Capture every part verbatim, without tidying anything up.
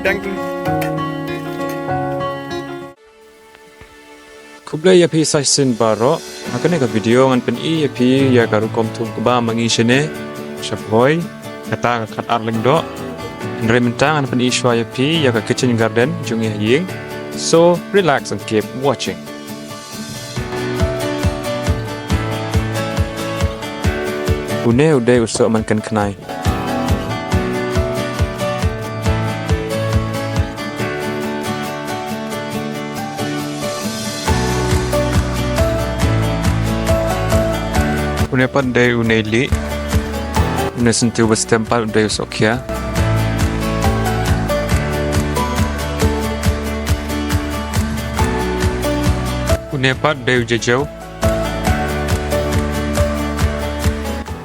Thank you. Khublei ïa phi sa shisien baroh. Ha kane ka video ngan pyni ïa phi ïa ka rukom thung kba ma ngi shane sha Bhoi, kata ka khatar lyngdoh. Hynrei mynta ngan pyni shuwa ïa phi ïa ka kitchen garden jong ngi ha ïing. So relax and keep watching. Une u dei u soh mynken khnai. Une pat dei u neilieh. Une syntiew ba stem pat u dei u soh khia. Une pat dei u jajew.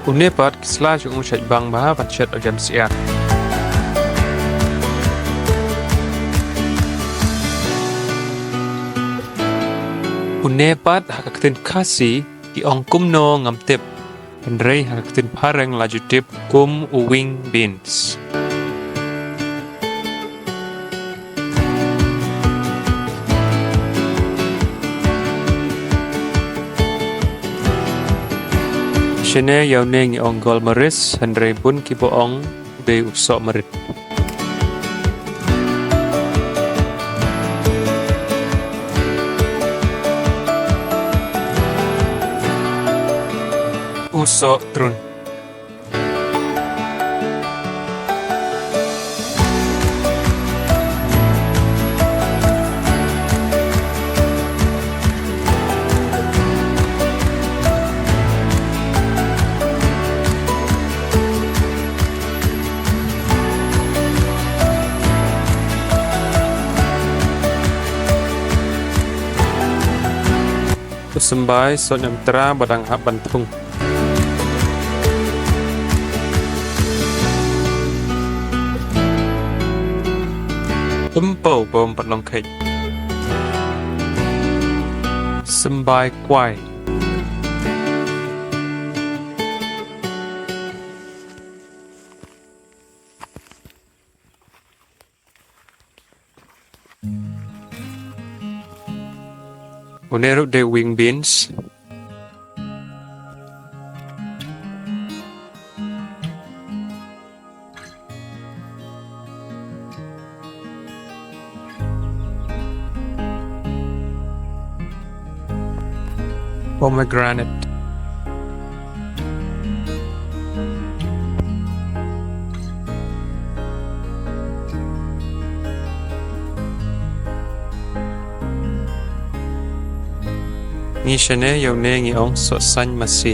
Une pat ki sla jong u shait bang bha ban shet ïa u jem syiar. Une pat ha ka ktien Khasi ki ong kumno ngam tip. Hynrei ha ka ktien phareng la ju tip kum u wing beans. Shane ïa une ngi ong gol maris, hynrei bun kiba ong u dei u soh marit. U soh trun. U symbai soh ñiamtra ba dang hap ban thung. Tympew bym pat long kheit. Symbai kwai. Une ruh dei wing beans. Pomegranate. Ngi shane ïa une ngi ong soh sañ masi.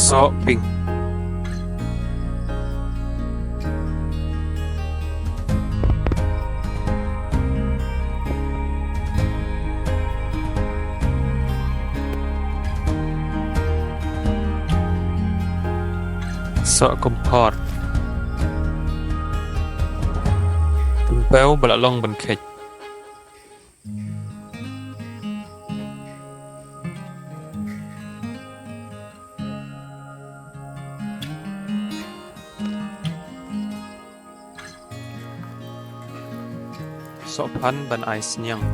Soh pink. Soh kumphor. Tympew ba la long ban kheit. Soh phan ban ai sniang.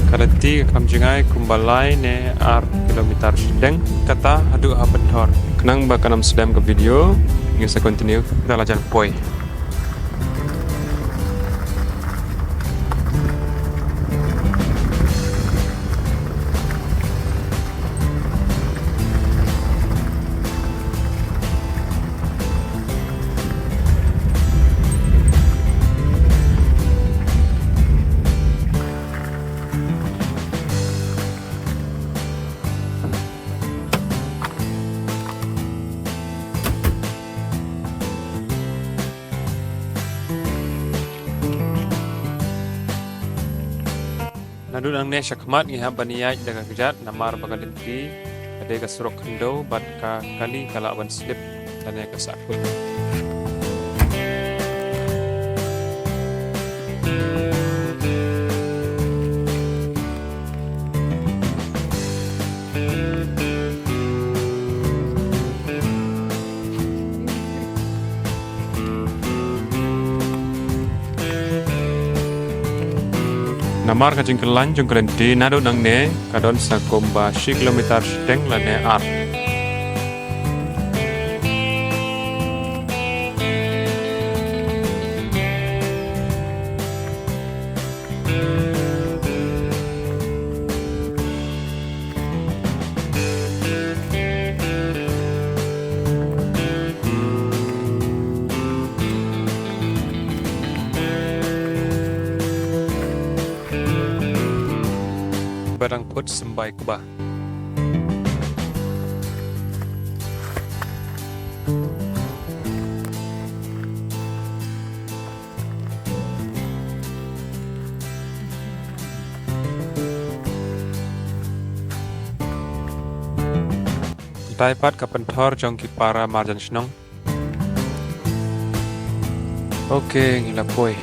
Ka lynti ka kham jngai kumba lai ne ar kilometer shiteng, kata haduh ha Pynthor. Khnang ba kan ym slem ka video, ngin sa continue da la jan poi. Naduh nangne shakhmat ngi hap ban ïaid da ka kjat namar ba ka lynti ka dei ka surok khyndew bad ka kali ka lah ban slip lane ka sahkut. Namar ka jingkylla jong ka lynti naduh nangne ka don sa kumba shi kilometer shiteng lane ar. Ba dang phut symbai kba. Dei pat ka pynthor jong ki para marjan shnong. Ok, ngi la poi.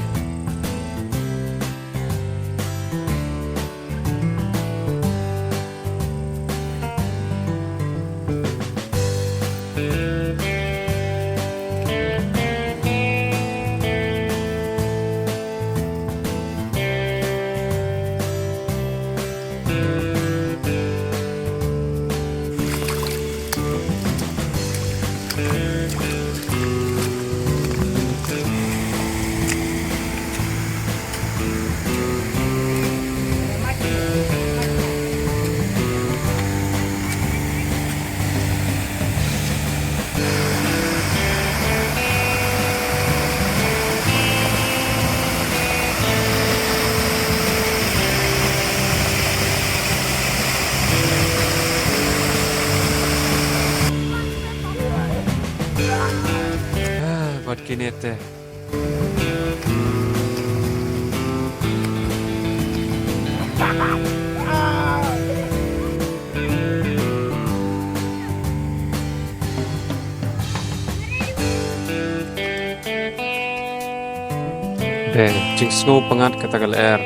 Ah, bad kine te. Dei, jingsngew pyngngad kata ka lyer.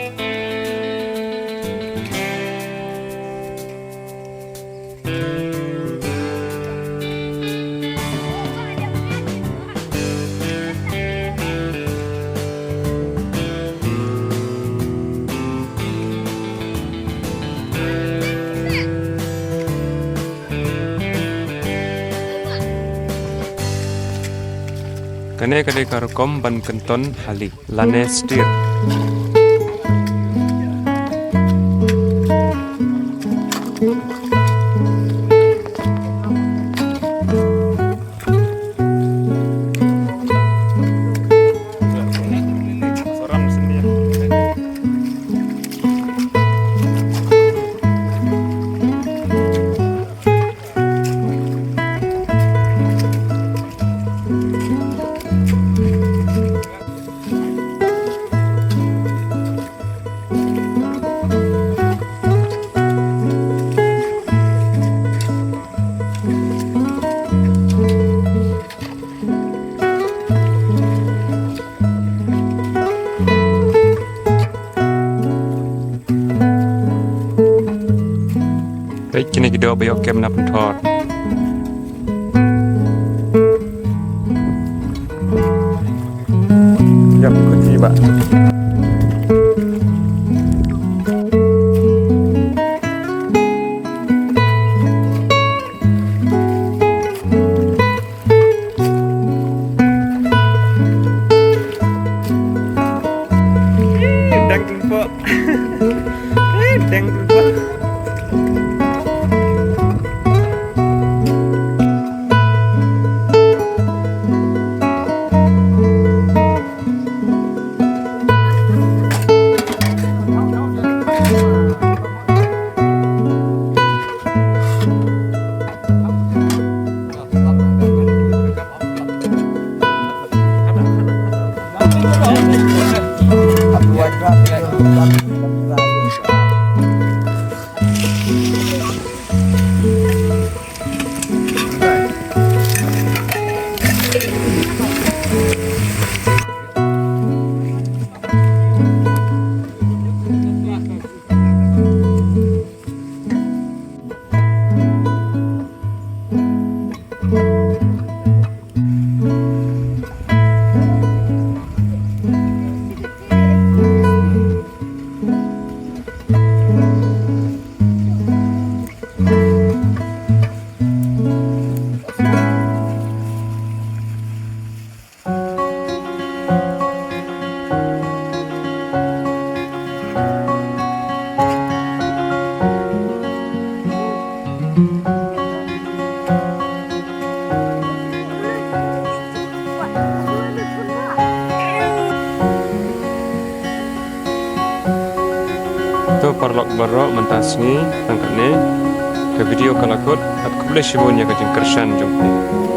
Kane ka dei ka rukom ban kynton hali lane steer. Peit kine ki doh ba ïoh kem na pynthor. Ïap, khuti bah. Dang tympo. Dang tympo. Baroh mynta sngi tang katne ka video ka la kut, bad khublei shibun ïa ka jingkyrshan jong phi.